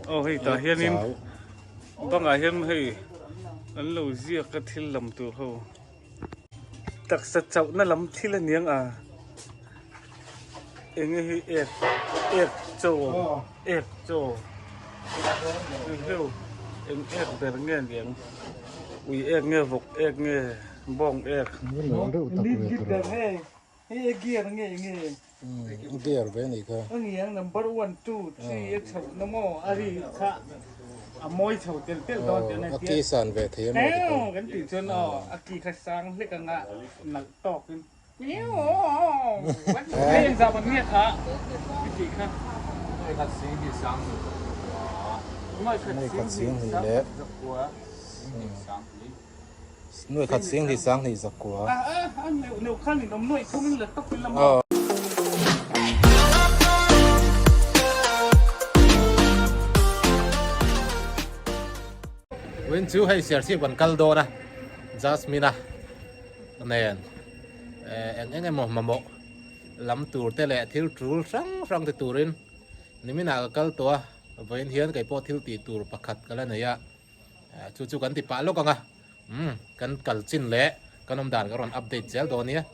Aw hei tah hianin bangah hian hei an lo ziak a thil lam tur ho taksa chauhna lam thil a niang a eng nge hi ek ek chaw ek chaw heu eng ek ber nge niang ui ek nge vawk ek nge bawng ek. Hei a gear nge nge. Umm gear ve anih kha. A niang number one two three a chhoh na maw a ri kha a mawi chho tel tel dawn tih a A ki san ve thei a maw ti kha. Kan tih chuan aw a ki kha sang hlek anga nalh tawk in hei engzah ban nge kha i tih kha. Nuai khat sing hnih sang hnih zakua. Nuai khat sing hnih sang zakua. Sing hnih sang hnih. Nuai khat sing hnih sang hnih zakua. Win chu hei Serchhip kan kal dawn a, Jasmine-a nen eng eng emaw mamawh lam tur te leh thil tul hrang hrang te turin niminah ka kal tawh a, vawiin hian kei pawh thil tih tur pakhat ka la nei a. Chu chu kan ti pah lawk ang a, umm kan kal chin leh kan awm dan ka rawn update zel dawn nia.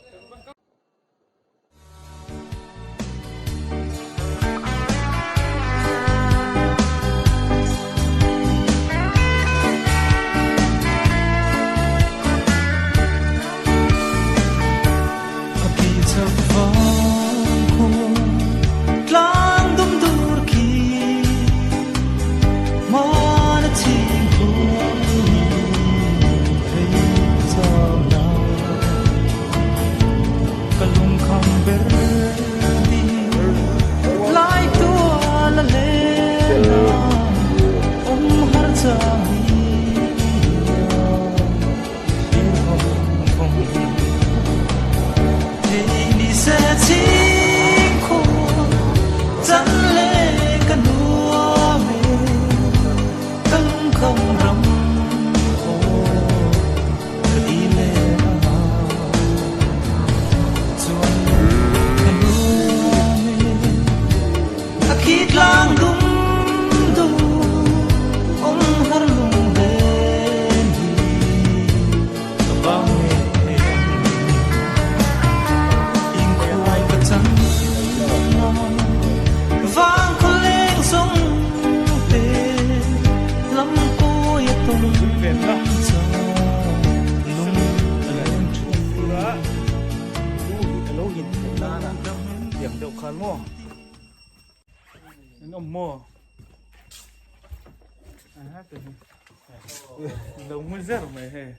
Lo ngu zer mai hei.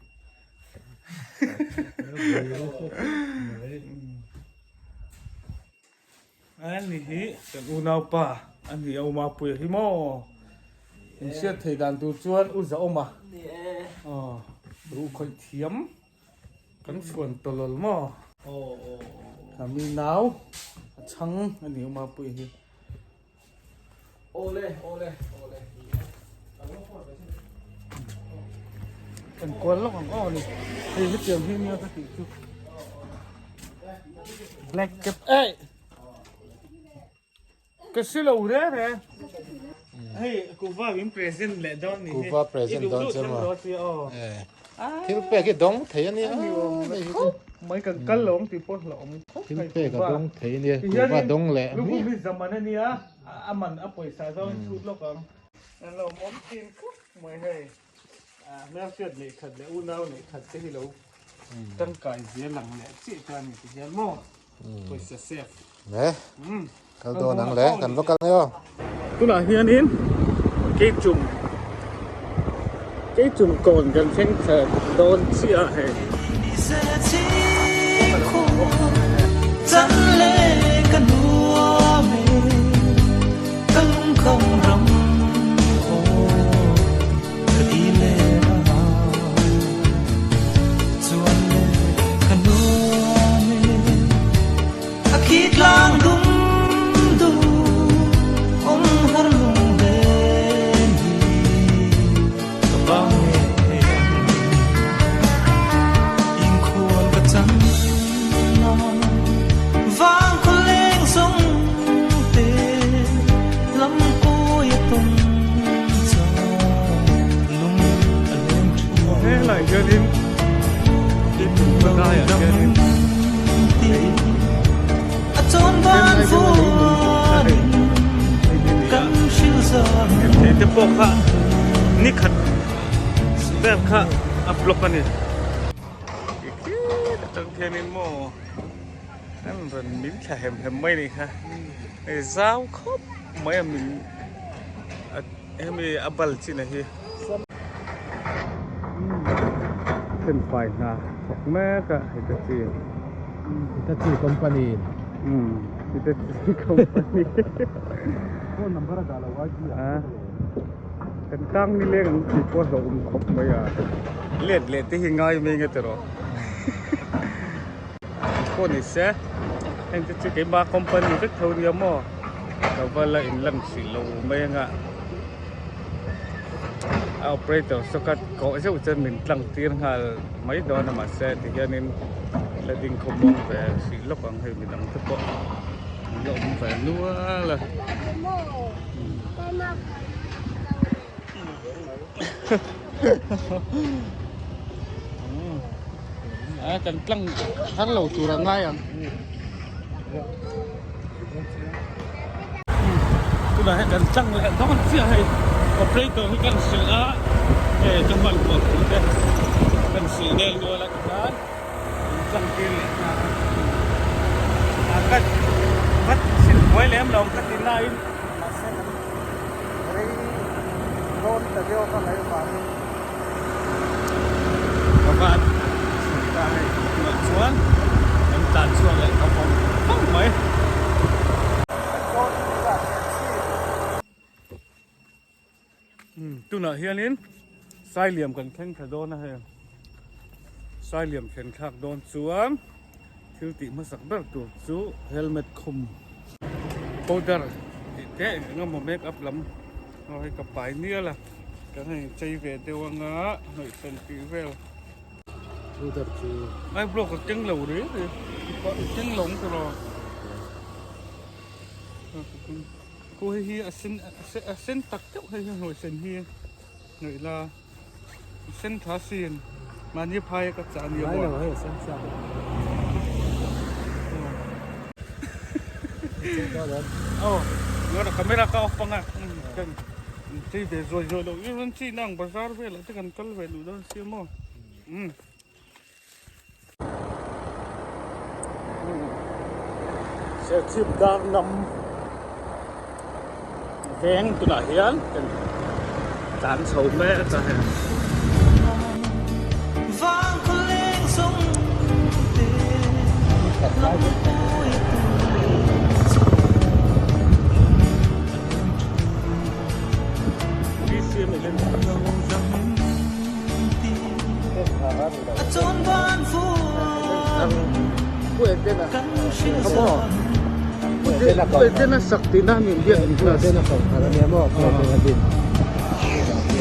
Ani hi kan unaupa a ni a Umapuia hi maw in hriat thei dan tur chuan u Zaawma aw ruh khawih thiam kan chhuan tawlawl maw ka mi nau a chhang a ni Umapuia hi. Kan kual lawk ang aw ni hei hetiang hi nia ka tih chu black cap eh ka si lo re re hei kuva in present leh dawn ni kuva present dawn che ma thil pek hi dawng thei a nia mai kan kal lo ang tih pawh hlauhawm khawp thil pek a dawng thei a nia kuva dawng leh lukhum hi zaman a nia a man a pawisa zawng in chhut lawk ang an lo awm thin khawp mai hei hmelhriat neih khat leh unau neih khat te hi lo tangkai zia lang leh chiah ta ni ti hian maw pawisa save ne kal dawn ang le kan va kal nge aw tunah hianin keichum keichum kawn kan thleng thla dawn chiah a hei. te pawh kha ni khat vel kha a block a ni. Khi atang khianin maw an rawn min thla hem hem mai ni kha hei zau khawp mai a min hemi a bal chin a hi. Thenfai hna thawk mek a Hitachi. Hitachi company in. Hitachi company. Phone number a dah lo a gi a. Kan tlang ni leng ang tih pawh hlauh awm khawp mai a. Let leh te hi ngai mai nge tiraw. Pawh ni se heng te chu keimah company vek tho nia maw ka va la in lan hrih lo mai anga a operator saw kha kawh zeuh chuan min tlang tir nghal mai dawn a mahse tihianin la ding khawm muang ve hrih lawk ang hei midang te pawh an la awm ve nual a. A kan tlang har lo tur a ngai ang. Tunah hian kan tlang leh dawn chiah hei operator hi kan hrilh a hei ka hmanhmawh thu te kan hrilh nel nual a tikhan kan tlang tir leh ta a ka vat hrilh buai lem lo ka ti nain mahse kan rei dawn ta deuh ka ngaih avangin Ka van hrilh ta hei tunah chuan kan tlan chhuak leh ta vawng vawng mai. Tunah hianin Sailiam kan thleng thla dawn a hei Sailiam thlen thlak dawn chuan thil tih hmasak ber tur chu helmet khum powder tih te eng emaw make up lam aw hei ka pai mial a kan han inchei ve deuh anga hnawihsen tih vel powder chu eyebrow ka keng lo reng reng i keng lo ang tiraw khu hei hi a sen a sen tak deuh hei hi hnawihsen hi hnawih la. Sen tha sin mahni phai a ka chah ania maw. Ngailo hei a sen chhiat a. Aw ngawt a camera ka off anga kan chei ve zuai zuai loh i rawn chi nang bazar velah te kan kal ve duh dawn sia maw. Serchhip dar lam veng tunah hian kan tlan chho mek a hei.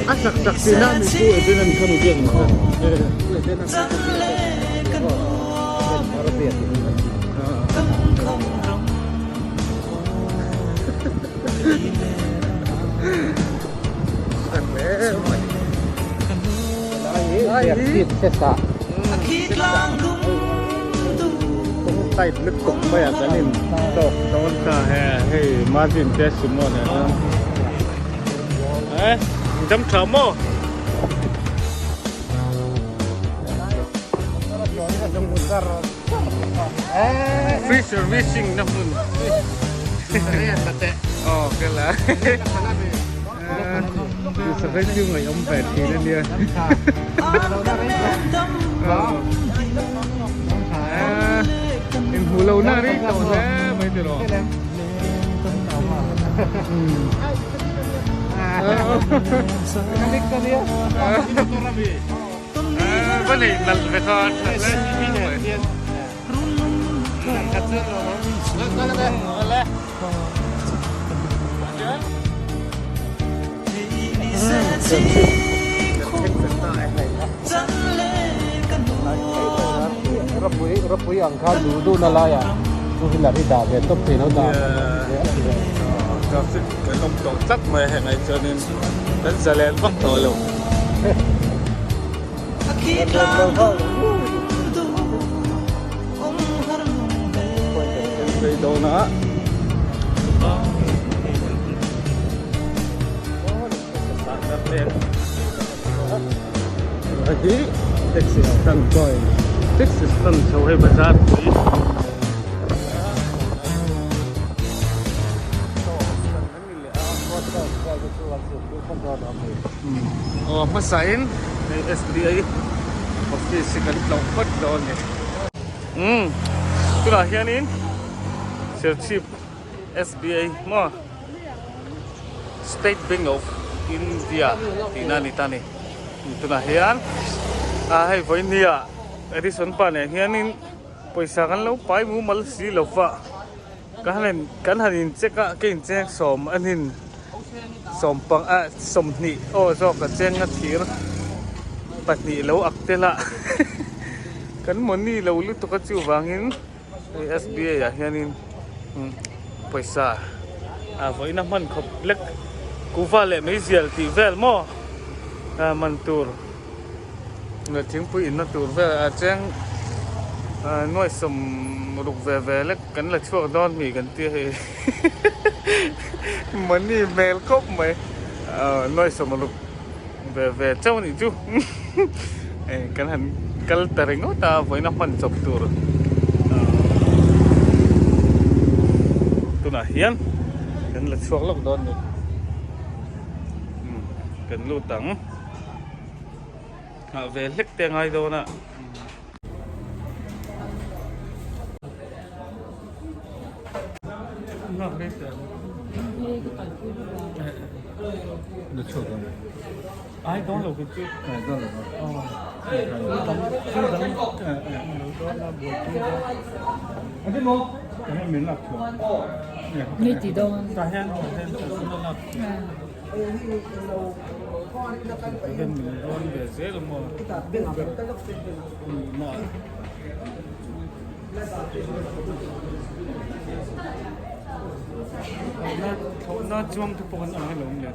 A sak sak tihna a ni chu Eden an kha mi biak ni kha. Type lutuk mai a kan in tawk dawn ta he hei margin te sumo nen a eh dam tha maw free servicing na hmun oh cái là Servicing ngaih awm ve thin a nia inhmuh lo na rei tawh hle mai tiraw Va nei nalh ve kha a tha hle mai. Ropui ang kha duh duh na laiah chu hi la ri dah ve tawp thei lo dah Traffic kan awm tawh tlat mai heng ai chuanin kan zalen vak tawh lo. Kan dawn a. mek. Hei hi taxi stand taxi stand chho hei bazar pui aw hmasa in hei SBI office hi kan tlawh phawt dawn a ni umm tunah hianin Serchhip SBI maw State Bank of India tihna a ni ta a ni tunah hian ah hei vawinia Edison pa nen hianin pawisa kan lo pai mumal si lo va. Ka han kan han in check a ka in cheng sawm a nin sawm pang ah sawmhnih aw zawk a cheng a thir pahnih lo ak tel a kan money lo lutuk a chuvangin hei SBI ah hianin pawisa a vawiin a hman khawp lek kuhva leh meizial tih vel maw a man tur. Thingpui inna tur vel a cheng nuai sawm ruk ve ve lek kan la chhuak dawn mi kan tia hei money hmel khawp mai nuai sawm ruk ve ve chauh a nih chu hei kan han kal ta ringawt a vawiin a hman chawp tur tunah hian kan la chhuak lawk dawn a ni kan lut ang. Nghah ve hlek te a ngai dawn a. Ai dawn lo khi chu. Ai dawn lo. Ni ti dawn. Ta hian ta hian. Hian min rawn ve zel maw thlawhna chuang te pawh an awm hlawm le.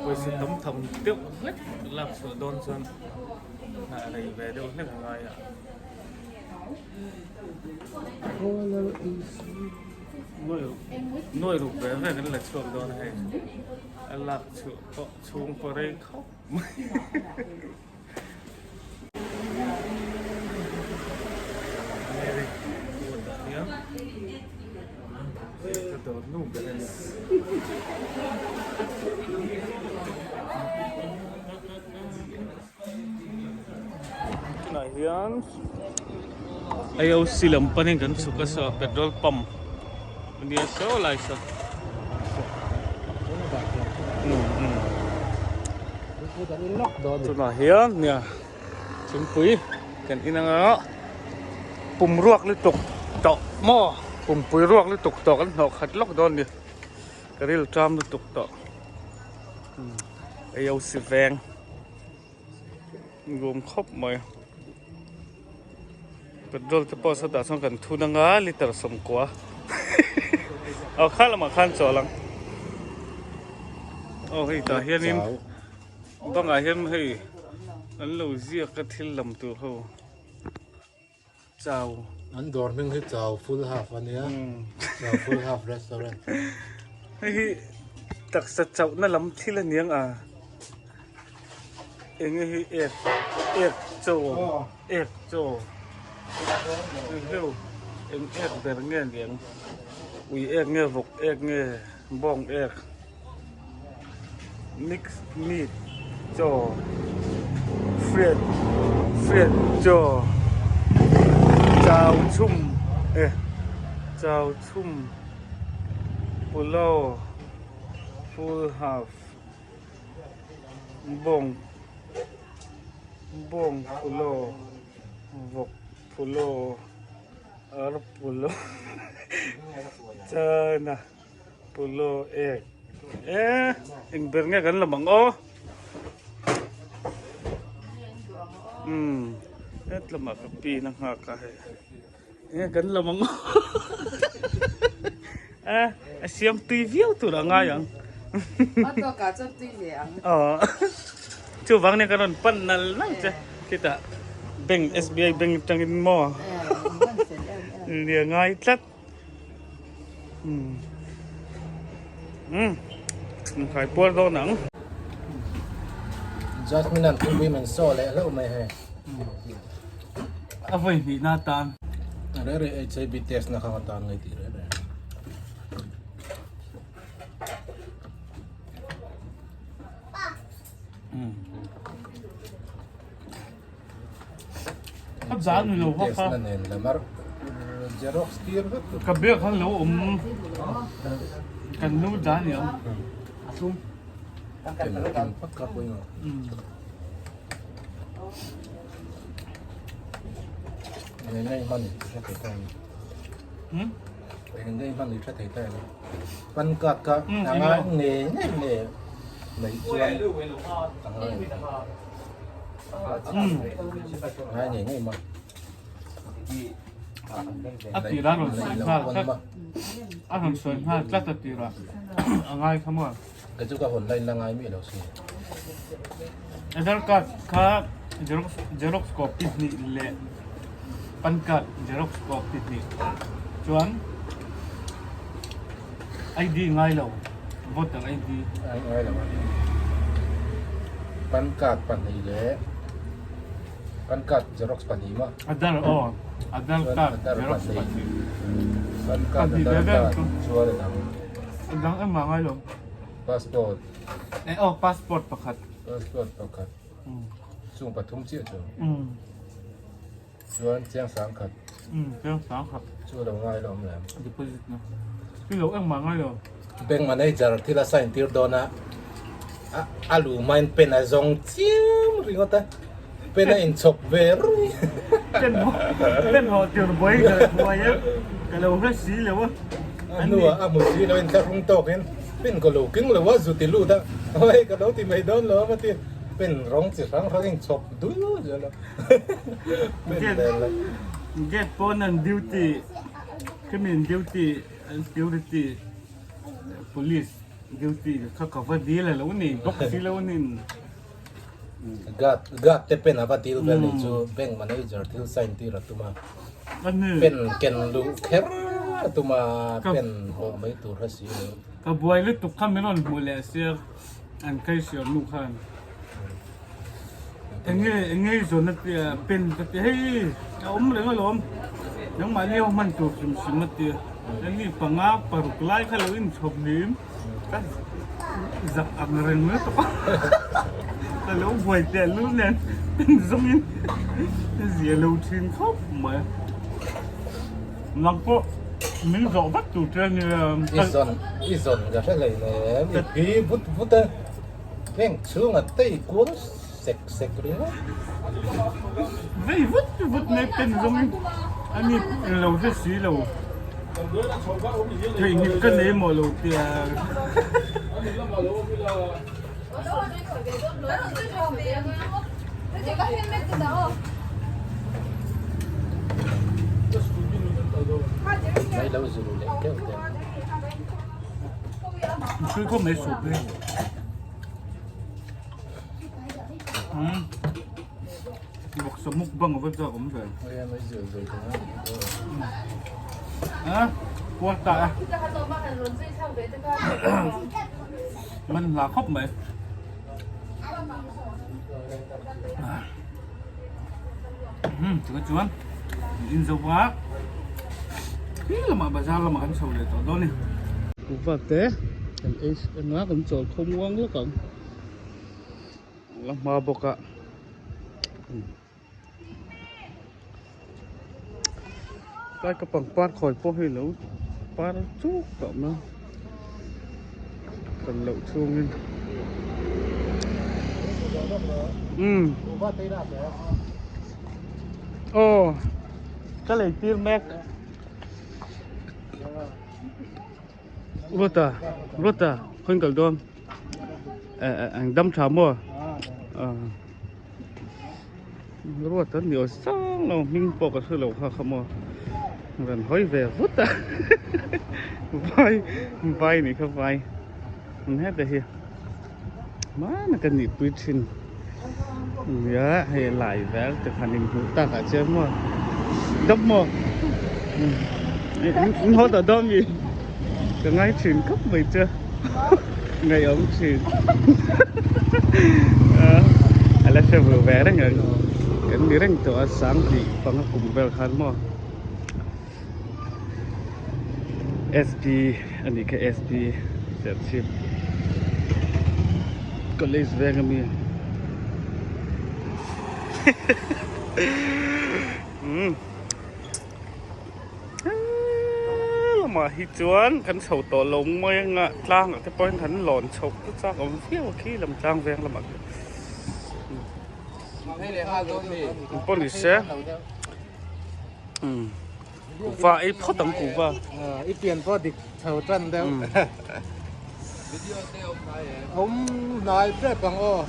Pawisa tam tham deuh hlek lak chhuah dawn chuan a rei ve deuh hlek a ngai a. Nuai ruk ve ve kan la chhuak dawn a hei a lak chhuah pawh chhung pawh rei khawp mai. Tunah hian IOC lam panin kan chhuk a saw petrol pump ania saw lai saw tunah hian nia thingpui kan in anga pum ruak lutuk tawh maw pumpui ruak lutuk tawh kan hnawh khat lawk dawn a ni ka ril ṭam lutuk tawh. IOC veng nuam khawp mai petrol te pawh sawtah chuan kan thun anga liter sawmkua aw kha lamah khan chawl ang aw hei tah hianin bangah hian hei an lo ziak a thil lam tur ho. Chau. An dawr hming hi Chau Full Half a nia. Chau Full Half Restaurant. Hei hi taksa chauhna lam thil a niang a. Enge hi ek ek chaw ek chaw heu eng ek ber nge niang ui ek nge vawk ek nge bawng ek. Mix meat chaw fried fried chaw chau chhum e chau chhum pulao full half bawng bawng pulao vawk pulao ar pulao. Chana pulo ek e eng ber nge kan la mang aw umm het lamah ka pin a nghak a hei enge kan la mang aw a a siam tui viau tur a ngai ang aw chuvang nia ka rawn pan nal nal che khitah bank S_B_I bank atangin maw nia ngai tlat. Inkhai puar dawn ang. Jasmine an thingpui man saw leh hlauh mai hei. A vawi hnih na tan. Re re HIV test na kha ka tan ngai tih re re. Ka zan ni lo bawk a. Ka biak khan lo awm kan nu dan ni ang. A tirah a rawn sawi nghal tlat a rawn sawi nghal tlat a tirah a ngai kha maw. Kei chu ka hawn line la ngai miah lo si. Aadhar card kha xerox xerox copy hnih leh pan card xerox copy hnih chuan ID ngai lo voter ID. Ngai lo a. Pan card pahnih leh pan card xerox pahnih maw? Aadhar aw Aadhar card xerox pahnih. Pan card Aadhar card chuan a dang. A dang engmah ngai lo. Passport. Eh aw passport pakhat. Passport pakhat. Chung pathum chiah chu. Chuan chiang sang khat. Chiang sang khat. Chu lo ngai lo awm lem. Deposit na. Chu lo engmah ngai lo. Bank manager thil a sign tir dawn a, a lu main pen a zawng chiam ringawt a, pen a inchhawp ve rui. Pen haw pen haw tir buai ka buai a, ka lo hre si lo a. A hnuah a hmu si lo in thlahrung tawkin pen ka lo keng lo a, zu ti lut a, hei ka lo ti mai dawn lo a va ti, pen rawng chi hrang hrang inchhawp dul zel a. Gate pawn an duty khami an duty an security police duty kha ka va dil alo ni bawk si lo anin. Guard guard te pen a va dil vel ni chu bank manager thil sign tir a tum a pen ken luh kher a tum a pen hawh mai tur a si lo. Ka buai lutuk kha min rawn hmuh leh sia an cashier nu khan. Enge enge i zawn a tia pen ka ti hei a awm reng alawm nangmahni ho hman tur hrim hrim a tia hemi panga paruk lai kha lo inchhawp niin ka zak ang reng mai tawp a ka lo buai teh lul nen pen zawngin zia lo thin khawp mai nang pawh min zawh vat tur che ania i zawn i zawn ka hre hlei nem i phi vut vut a. Heng chhunga tei kual sek sek ringawt. Vei vut vut mai pen zawngin a ni lo hre si lo. Theihnghilh ka nei maw lo tia. Mai lo zuru leh keuh teh. Tui khawp mai soup hi. Vawksa mukbang a va chak awm ve. A kual ta a. Man hla khawp mai. Chutah chuan in zo a khi lamah bazar lamah kan chho leh tawh dawn a ni. Kuhva te kan ei eng a kan chawl khawm uang lawk ang la hma bawk a tlai ka pangpar khawi pawh hi lo par chuk tawh mai a kan loh chhungin umm aw ka lei tir mek. Ruata Ruata khawiin kal dawn eh eng dam tha maw Ruata ni aw sang lo hming pawh ka hre lo kha kha maw rawn hawi ve vut a vai vai nih kha vai ang heta hi hmana ka nihpui thin nia hei lai vel te khan inhmuh takah chuan maw dam maw in haw tawh dawn mi ka ngai thin khawp mai che ngaihawm thin a la hre ve ve reng ang kan ni reng tawh a sanghnih panga kum vel khan maw sp a nih kha sp Serchhip college veng ami umm helamah hi chuan kan chho tawh lo mai anga tlangah te pawhin kan lawn chhoh te chak awm viau a khi lam tlang veng lamah khian pawh ni se. Kuhva ei phawt ang kuhva. I pian pawh dik chho tan deuh. Awm hnai tep ang aw.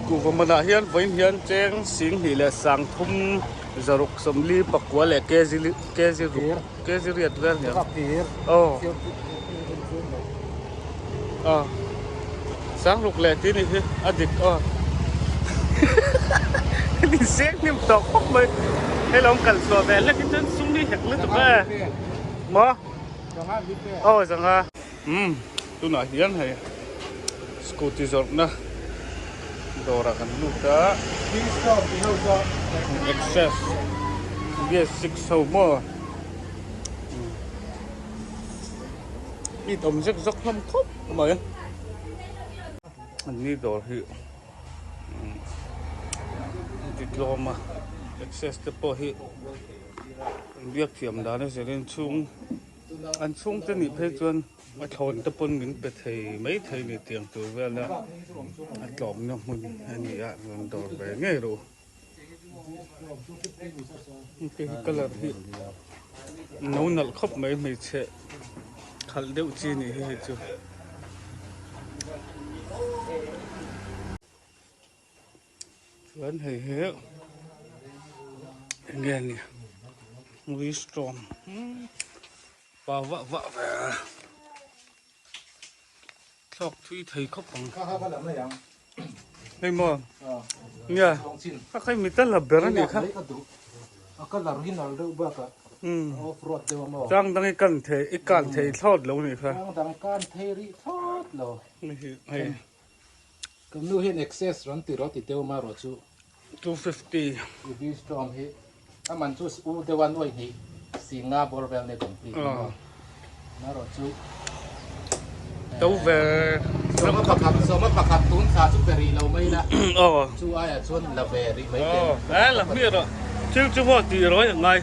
Kuhva manah hian vawiin hian cheng sing hnih leh sang thum zaruk sawmli pakua leh kg kg ruk kg riat vel nia. Aw. Aw Sangruk leh tih ni hi a dik aw Ni seng hnim tawh khawp mai Hei lo kal chhuah ve lek hi chuan sum hi hek lutuk e Maw Aw zanga Umm tunah hian hei scooty zawrhna dawrah kan lut a Access BS6 ho maw. Mi awm zek zawk hlawm khawp mai an ni dawr hi ti tlawm a access te pawh hi an biak thiam dan a zirin chhung an chhung te nih phei chuan a thlawn te pawn min pe thei mai thei ni tiang tur vel a a tlawmna hmun a ni a rawn dawr ve ngei rawh u. Hei hi colour hi no nalh khawp mai hmeichhe khalh deuh chi a nih hi hei chu. Chuan hei hi eng nge ni restaurant pa vah vah ve a thlawk thui thei khawp ang. Hei maw? Nia, ka khai mi tal a ber a nih kha. A colour hi nal deuh bakah off road deuh a maw? Tlang dang i kan thei, i kan thei thlawt lo nih kha. Tlang dang kan thei rih thlawt lo. Hei. Kan nu hian access rawn ti rawh ti deuh ma rawh chu. 250. I V-Strom hi a man chu u deuh a nuai hnih singa bawr vel nia complete a maw? Na rawh chu. To ve. Sawma pakhat sawma pakhat tun thla chu pe rih lo mai la. Aw. Chu aia chuan la ve rih mai ten. Aw. Eh la hmiah rawh. Thil chu maw tih rawih a ngai.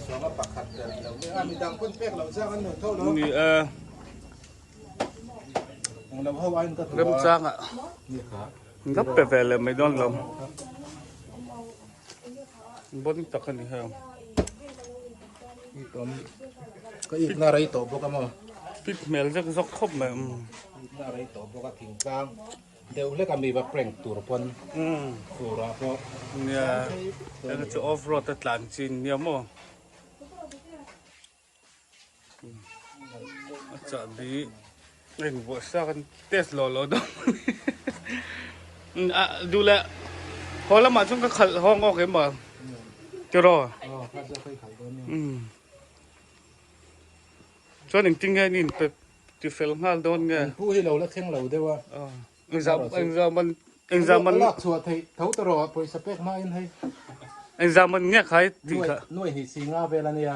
Sawma pakhat pe rih lo mai a midang pawn pek loh chang an nei tho lo. Ni e. Eng lo ho aiin ka duh a. Remchanga. Ni kha. Ngap pe ve leh mai dawn lo. Bon tak a ni hei. Ka ikna rei tawh bawk a maw? Fit hmel zek zawk khawp mai. Ikna rei tawh bawk a thingtlang deuh hlek a mi va prank tur pawn fur ah pawh. Nia, heng chu off road a tlan chin nia maw? A chahbi a invuah sak a test lawh lawh dawn a duh leh haw lamah chuan ka khalh hawng awk em a tiraw chuan engtin nge an inpe tifel nghal dawn nge pu hi lo la thleng lo deuh a engzah engzah man engzah man lak chhuah theih tho ta rawh pawisa pek hma in hei engzah man nge khai tih kha nuai hnih si nga vel ania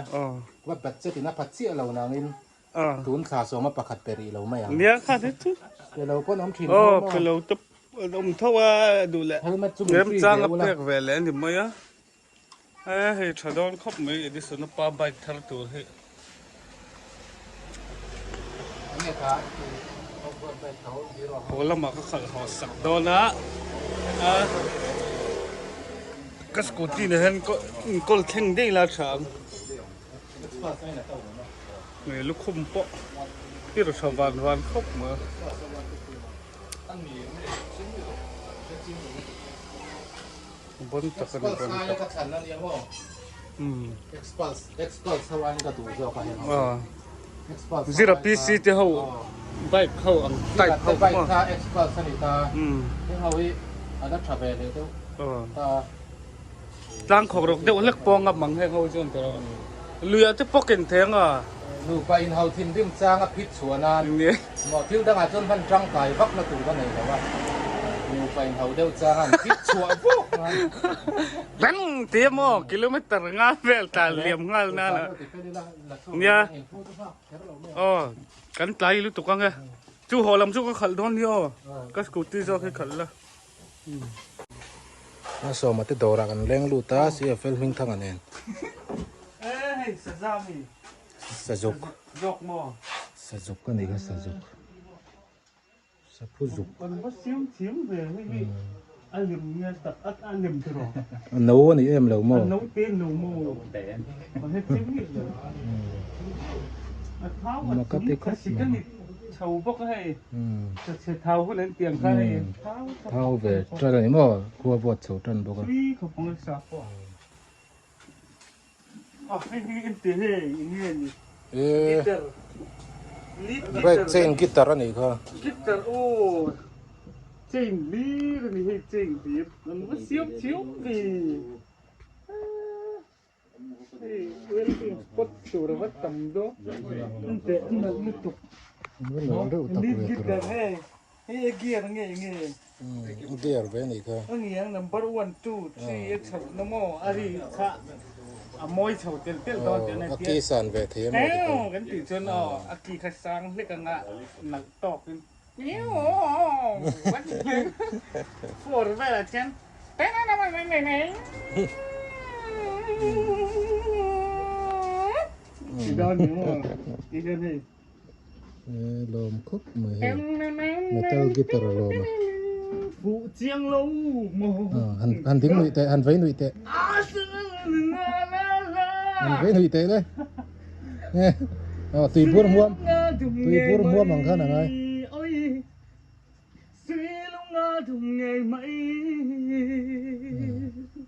va budget in a pha chiah lo nangin tun thla sawma pakhat pe rih lo mai ang nia kha te chu pe lo pawn awm thin tho maw pe lo te awm tho a duh leh helmet chu min free remchang a pek ve leh ani mai a e hei tha dawn khawp mai Edison a pa bike thar tur hi Haw lamah ka khalh haw sak dawn a. Ka scooty nen hian enkawl thleng daih la tha ang. Nge lukhum pawh tir tha van van khawp mai. Bon tak a ni bon tak. Zira PC te ho bike ho ang type ho kha maw. Tlang khawk rawk deuh hlek pawh ngam ang heng ho chuan tawh a. Luiah te pawh ken thei ang a. Nupa inhau thinrim chang a phit chhuah nan maw thil dangah chuan hman tangkai vak na tur a nei lo a. Nupa inhau deuh chang a an phit chhuah vuk nan. Bang tia maw kilometer nga vel tlan liam nghal nan a. Nia. Aw kan tlai lutuk ang e. Chu haw lam chu ka khalh dawn hi aw. Ka scooty zawk hi khalh la. A sawma te dawrah kan leng lut a CFL hming thanga nen. Sazuk. Sazuk a nih kha sazuk. Saphu zuk. A no a ni em lo maw? Makati khawp mai. Thau ve tan a ni maw khua vawt chho tan bawk a. Eee brake chain guitar a nih kha. Gear ve anih kha. A ki san ve thei a maw tikhan. Lawm khawp mai hei metal guitar a lawm a han ding nuih teh han vei nuih teh han vei nuih teh le. Aw tui bur hmuam tui bur hmuam ang khan a ngai.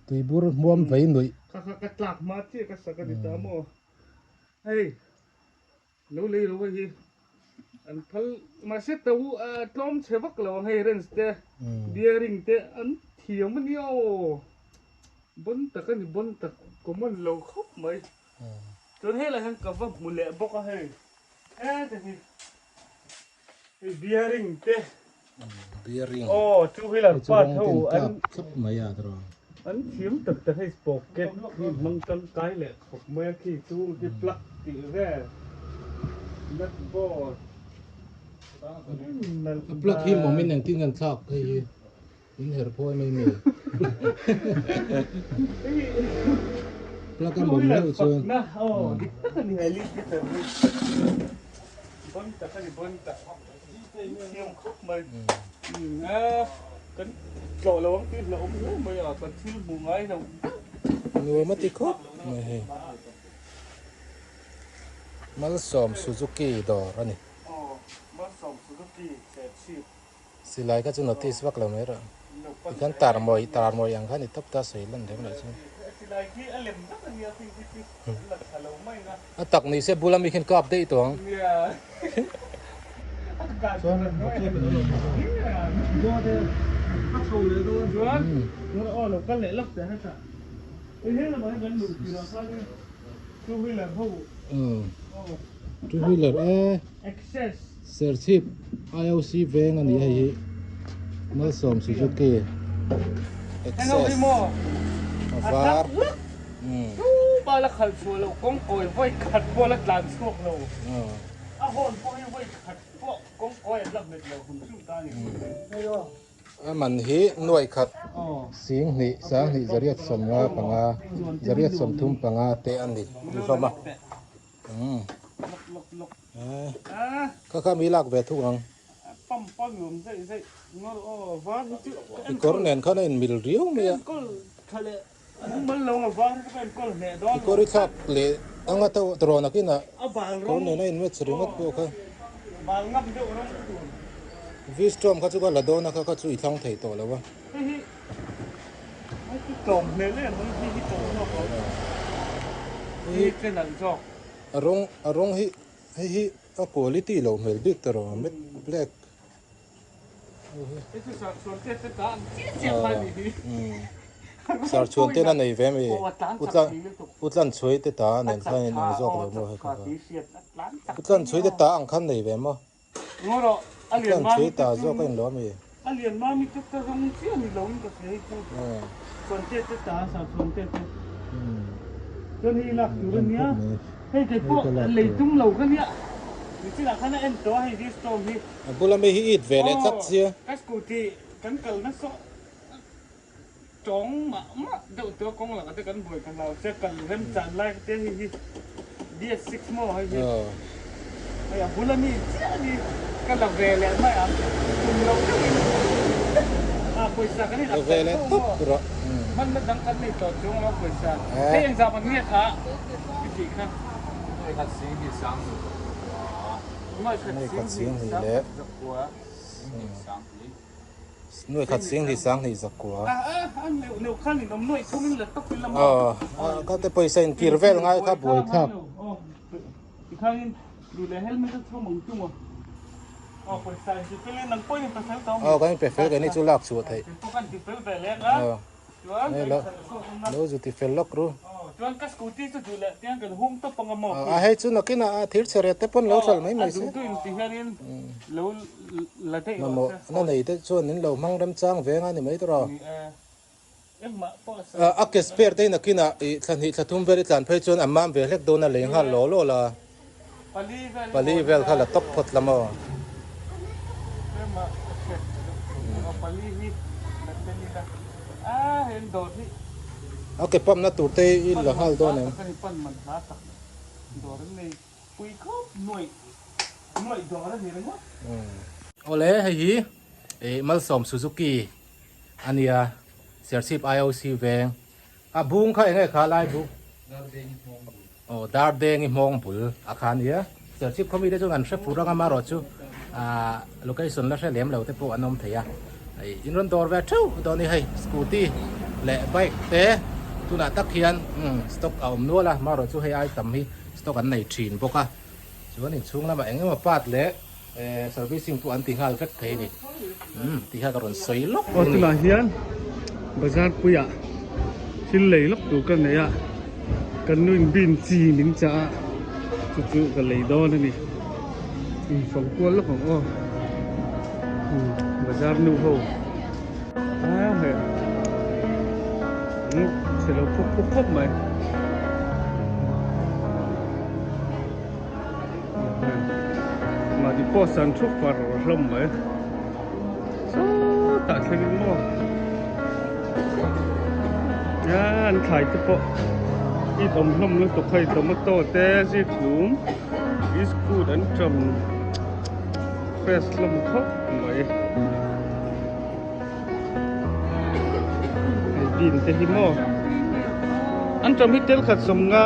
Tui bur hmuam vei nuih. Kha kha ka tlak hma chiah ka sak a ni ta maw. Hei lo lei lo hei hi an phal mahse to tlawm chhe vak lo ang hei rens te bearing te an thiam a nia aw. Bon tak a ni bon tak common lo khawp mai. Chuan helai hian ka va hmu leh bawk a hei heta hi hei bearing te bearing aw two wheeler part ho an thlap mai a tawh an thiam tak tak hei pocket hi hmang tangkai leh khawp mai a khi chu khi plug tih vel nut bolt a plug hi mawmin engtin nge an thlak hei hi. In her phawi mai mai. Plug a mawm meuh chuan. Dik tak a ni hei lead guitar hi. Bon tak a ni bon tak. Thiam khawp mai. Kan tlawh lo ang tih hlauhawm hle mai a kan thil hmuh ngai lo. Nuam a ti khawp mai hei. Malsawm Suzuki dawr a ni. Aw Malsawm Suzuki Serchhip. Silai kha chu notice vak lo mai rawh. Tikhan tar mawi tar mawi ang kha ni tawp ta sawi lan reng loh chuan. A tak ni se bula mi khin kap daih tawh ang. Two wheeler e. Serchhip IOC veng a ni hei hi Malsawm Suzuki Access a var A man hi nuai khat sing hnih sang hnih zariat sawmnga panga zariat sawmthum panga te a ni hlawm a. Kha kha mi lak ve thung ang. I kawr nen khan a inmil riau mai a. Mumal lo nga var chu ka enkawl hneh dawn I kawr i thlak leh anga to tawh nakinah A bal kawr rawng nena in match ringawt pawh kha. Bal ngam deuh rawng tur. V-Strom kha chu ka la dawn a kha kha chu i thlang thei tawh lo a. Hei hi hei chu tlawm hmel em mai hei hi tlawm zawk lo. Hei hi che nalh zawk. A rawng a rawng hi hei hi a quality lo hmel bik ta rawh matte black. Sarchhuan ten a nei ve mi Utlan chhui te ta nen khan in ang zawk lo maw hei kha Utlan chhui te ta ang khan nei ve maw Utlan chhui ta zawk a in lo a mi. A bula mi hi it ve leh tlat sia. Ka scooty kan kal nasa tawng mah mah deuh tawh kawng lakah te kan buai ka hlau che kal rem chan lai te hei hi BS6 maw hei hi hei a bula mi chiah ni ka la ve leh mai ang tum lo deuhin a pawisa kan in ak ve leh tawp maw hmanna dang kan nei tawh chuang lo pawisa hei engzah man nge kha i tih kha. Nuai khat sing hnih leh Nuai khat sing hnih sang hnih zakua. Aw ka te pawisa in kir vel ngai kha buai thlak. Aw kan in pe fel keini chu lak chhuah theih. Aw. Lo zu ti fel lawk ru. A hei chu nakinah a thir chhe ret te pawn lo hral mai mai se. Mamawh na nei te chuan in lo hmang remchang veng a ni mai tawh. A ke spare te hi nakinah i thla hnih thla thum vel i tlan phei chuan a mam ve hlek dawn a lei nghal law law la. Pali vel kha la tawp phawt la maw? A ke pump na tur te i la nghal dawn em? Awle hei hi Malsawm Suzuki a nia Serchhip IOC veng A bung kha enge kha lai buk? Aw Dardengi hmawng bul a kha ania. Serchhip khaw mite chuan an hre fur anga marawh chu ah location la hre lem lo te pawh an awm thei a. Hei in rawn dawr ve theuh dawn ni hei scooty leh bike te tunah tak hian umm stock a awm nual a marawh chu hei ai tam hi stock an nei thin bawk a. Chuan inchhung lamah eng emaw part leh eh servicing pawh an ti nghal vek thei a ni umm tih kha ka rawn sawi lawk a ni. Tunah hian bazar puiah thil lei lawk tur ka nei a kan nu in bean chi min chah a chu chu ka lei dawn a ni in fang kual lawk ang aw umm bazar nu ho a hei umm chhe lo khawp khawp khawp mai. Mahni post an thu far hlawm mai sawtah thleng in maw a an thlai te pawh i awm hlawm lutuk hei tomato te zikhlum biscuit an ṭam fresh hlawm khawp mai hei bean te hi maw an ṭam hi tel khat sawmnga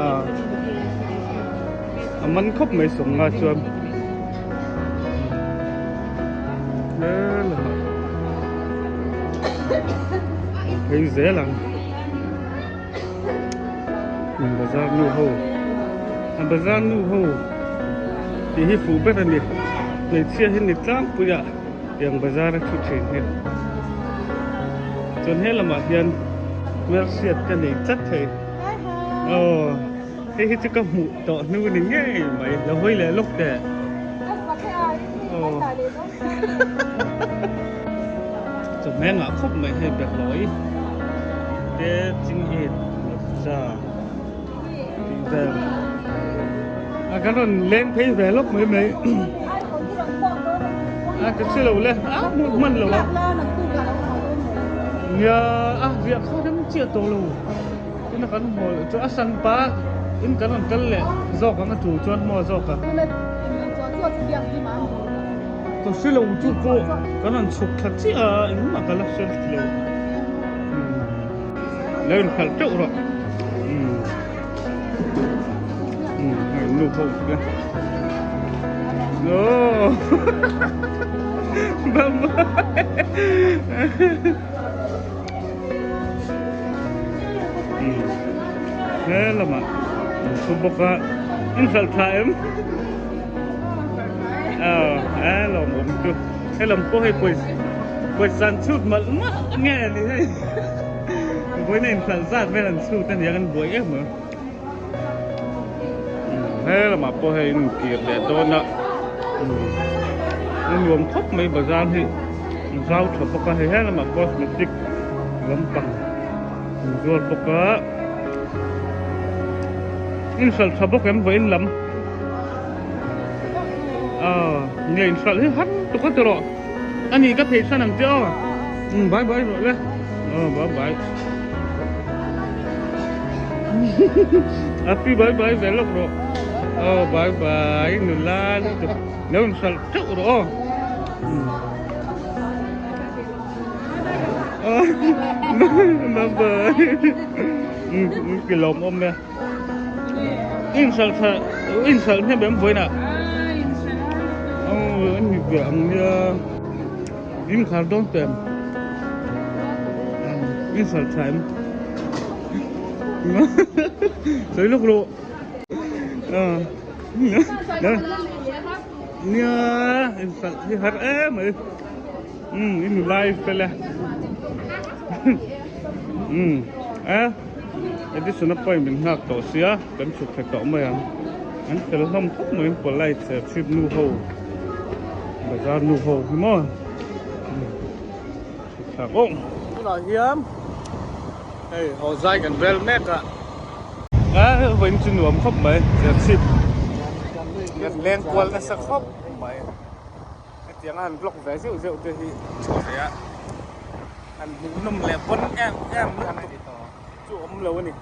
ah a man khawp mai sawmnga chuan he lamah phei zel ang bazar nu ho a bazar nu ho tih hi fuh ber a ni hmeichhia hi ni tlangpui ah. Tiang bazar a thu thin hi chuan he lamah hian hmelhriat ka nei tlat thei aw hei hi chu ka hmuh tawh hnu ni ngei mai lo hawi leh lawk teh aw chawhmeh ngah khawp mai hei behlawi te ching it hmarcha tih vel a kan rawn leng phei ve lawk mai mai a ka hre lo le a hmuh hman lo a nia a riah kha rem chiah tawh lo tuna kan haw leh chu a san pa in kan rawn kal leh zawk ang a tul chuan maw zawk a ka hre lo chu pawh kan rawn chhuk thla chiah a engmah ka la hre lo. Lo inhralh teuh rawh. Umm. Umm hei nu ho te. Oh. Bye bye. Umm. He lamah an thu bawk a. Inhralh tha em? Aw, a lawmawm chu. He lam pawh hei pawisa pawisa an chhut malh malh nge ni hei. Vawiin a inhralh zat vel an chhut a nia kan buai em a. He lamah pawh hei in kir leh dawn a. A nuam khawp mai bazar hi zau tha bawk a hei he lamah cosmetic lampang an zuar bawk a. Inhralh tha bawk em vawiin lam. Aw nge inhralh hi har tuk a tawh a ni ka phei san ang che aw umm bye bye rawh le aw bye bye happy bye bye ve lawk rawh aw bye bye nula lutuk lo inhralh teuh rawh aw aw bye bye umm ki lawmawm e. Inhralh tha inhralh hnem em vawiinah aw an ni ve ang nia inkhar dawn teh em inhralh tha em sawi lawk rawh nia inhralh hi har em mai umm i nula i fel e umm a. Edison a pawhin min nghak tawh sia kan chhuk thla tawh mai ang an fel hlawm khawp mai polite serchhip nu ho bazar nu ho hi maw chhuk thlak aw tunah hian hei haw zai kan rel mek a a vawiin chu nuam khawp mai serchhip kan leng kual nasa khawp mai hetiang a han vlog ve zeuh zeuh te hi chhuah theih a. An hmuhnawm leh pawn em em lutuk chu awm lo a ni.